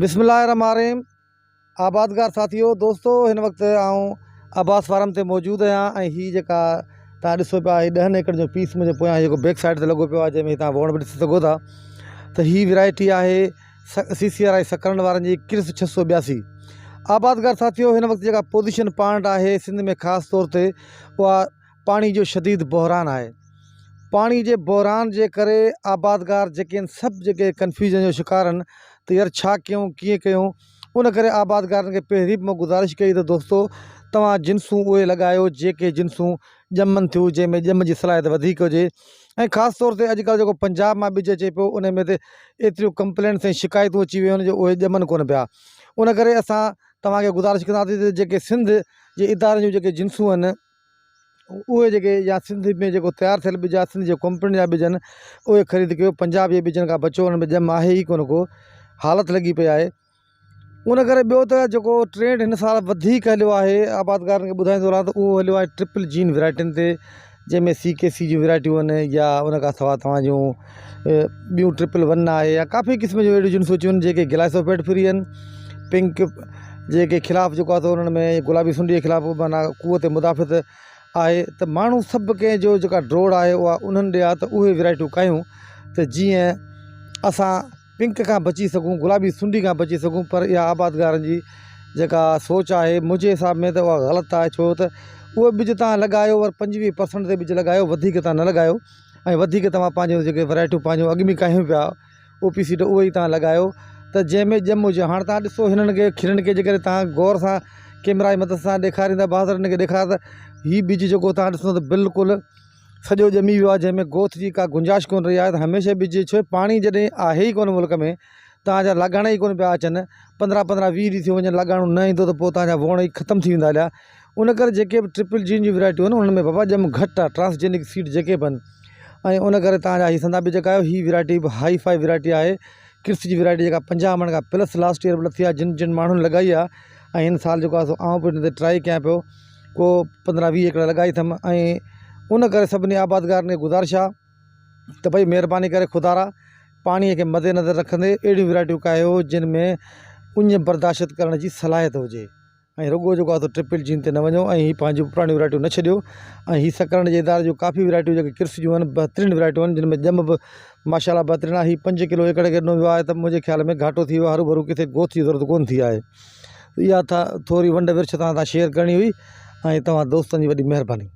بسم الله الرحمٰن الرحيم آبادگار ساٿيو دوستو هن وقت آئون عباس فارم تي موجود آهيان ۽ هي جيڪا تان ڏسو پيا هي ڏهن ايڪڙ جو پيس منهنجي پويان جيڪو بيڪ سائيڊ تي لڳو پيو آهي جنهن ۾ تان ووڻ به ڏسي سگهو ٿا ته هي ورائٽي آهي سي سي آر I Sakrand وارن جي ڪرس 682 آبادگار ساٿيو هن وقت جيڪا پوزيشن پاڻ وٽ آهي سنڌ ۾ خاص طور تي اها پاڻي جو شديد بحران آهي پاڻي جي بحران جي ڪري آبادگار جيڪي آهن سڀ جيڪي ڪنفيوزن جو شڪار آهن ته يار ڇا ڪيون ڪيئن ڪيون ان ڪري آبادگارن کي پهرين به مون گذارش ڪئي ته دوستو توهان جنسون اهي لڳايو جيڪي جنسون ڄمن ٿيون جنهن ۾ ڄم جي صلاحيت وڌيڪ هجي ۽ خاص طور تي اڄڪلهه جيڪو پنجاب مان ٻج اچي پيو ان ۾ ته ايتريون ڪمپلينٽس ۽ شڪايتون اچي ويون آهن جو اهي ڄمن ڪونه پيا ان ڪري اسان توهان کي گذارش ڪنداسين ته جيڪي سنڌ جي ادارن جون جيڪي جنسون آهن اهي جيڪي يا سنڌ ۾ جيڪو تيار ٿيل ٻج آهي سنڌ جي ڪمپنين جا ٻج آهن اهي خريد ڪيو پنجاب جي ٻجن کان بچو انهن ۾ ڄم آهي ئي ڪونه ڪو حالت لڳي پئي آهي ان ڪري ٻيو ته جيڪو ٽرينڊ هن سال وڌيڪ هليو آهي آبادگارن کي ٻڌائيندو رهان ته اهو هليو آهي ٽرپل جين ورائٽين تي جنهن ۾ سي ڪي سي جون ورائٽيون آهن يا ان کان سواء توهان جون ٻيون ٽرپل ون آهي يا ڪافي قسم جون اهڙيون جنسون اچي ويون آهن جيڪي گلائسوفيٽ فري آهن پنڪ جيڪي خلاف جيڪو آهي سو انهن ۾ گلابي سنڊي جي خلاف معنيٰ قوت مدافعت آهي ته ماڻهو سڀ ڪنهن جو جيڪا ڊوڙ آهي اها انهن ڏي آهي ته اهي ورائٽيون ڪيون ته جيئن اسان پنڪ کان بچي سگهون گلابي سنڊي کان بچي سگهون پر اها آبادگارن جي جيڪا سوچ آهي منهنجي حساب ۾ ته اها غلط آهي ڇو ته اهو ٻج تان لڳايو ور 25 پرسنٽ تي ٻج لڳايو وڌيڪ تان نه لڳايو ۽ وڌيڪ توهان پنهنجو جيڪي ورائٽيون پنهنجو اڳ ۾ ڪاهيون پيا او پي سيڊ اهي ئي توهان لڳايو ته جنهن ۾ ڄم هجي هاڻ توهان ڏسو هنن کي کيرن کي جيڪڏهن توهان غور سان ڪيمرا جي مدد سان ڏيکاريندا بازر هن کي ڏيکار ته هي ٻج جيڪو توهان ڏسندو ته بلڪل سڄو ڄمي ويو آهي جنهن ۾ گوٿ جي ڪا گنجائش ڪونه رهي آهي ته هميشه ٻج ڇو پاڻي جڏهن آهي ئي ڪونه ملڪ ۾ توهان جا لاڳاڻا ئي ڪونه پيا اچن پندرهن پندرهن ويهه ڏينهن ٿي وڃن لاڳاڻو نه ايندو ته پوء توهان جا ووڻ ئي ختم ٿي ويندا هليا ان ڪري جيڪي به ٽرپل جين جون ورائٽيون آهن انهن ۾ بابا ڄم گهٽ آهي ٽرانسجينڪ سيڊ جيڪي به آهن ۽ ان ڪري توهان جا هي سندا ٻج ڪايو هي ورائٽي به هائي فائي ورائٽي آهي ڪرس جي ورائٽي جيڪا 50 مڻ کان پلس لاسٽ ايئر به لٿي آهي جن جن ماڻهن لڳائي آهي ۽ هن سال جيڪو آهي سو آئون به ان تي ٽرائي ڪيان پيو ڪو 15 20 ايڪڙ لڳائي اٿم ۽ ان ڪري سڀني آبادگارن کي گذارش آهي ته ڀئي مهرباني ڪري خدارا پاڻي کي مد نظر رکندي اهڙيون ورائٽيون ڪاهيو جن ۾ اڃ برداشت ڪرڻ جي صلاحيت هجي ۽ رڳو جيڪو آهي سو ٽرپل جين تي نه وڃو ۽ هي پنهنجون پراڻيون ورائٽيون نه ڇڏيو ۽ هي سڪرنڊ جي اداري جون ڪافي ورائٽيون جيڪي ڪرس جون آهن بهترين ورائٽيون آهن جن ۾ ڄم به ماشاء الله بهترين آهي هي پنج ڪلو ايڪڙ کي ڏنو ويو آهي ته منهنجي خيال ۾ گهاٽو ٿي ويو آهي هروڀرو ڪٿي گوٿ جي ضرورت ڪونه ٿي آهي اها ٿوري ونڊ ورڇ توهان سان شيئر ڪرڻي هئي ۽ توهان دوستن جي وڏي مهرباني.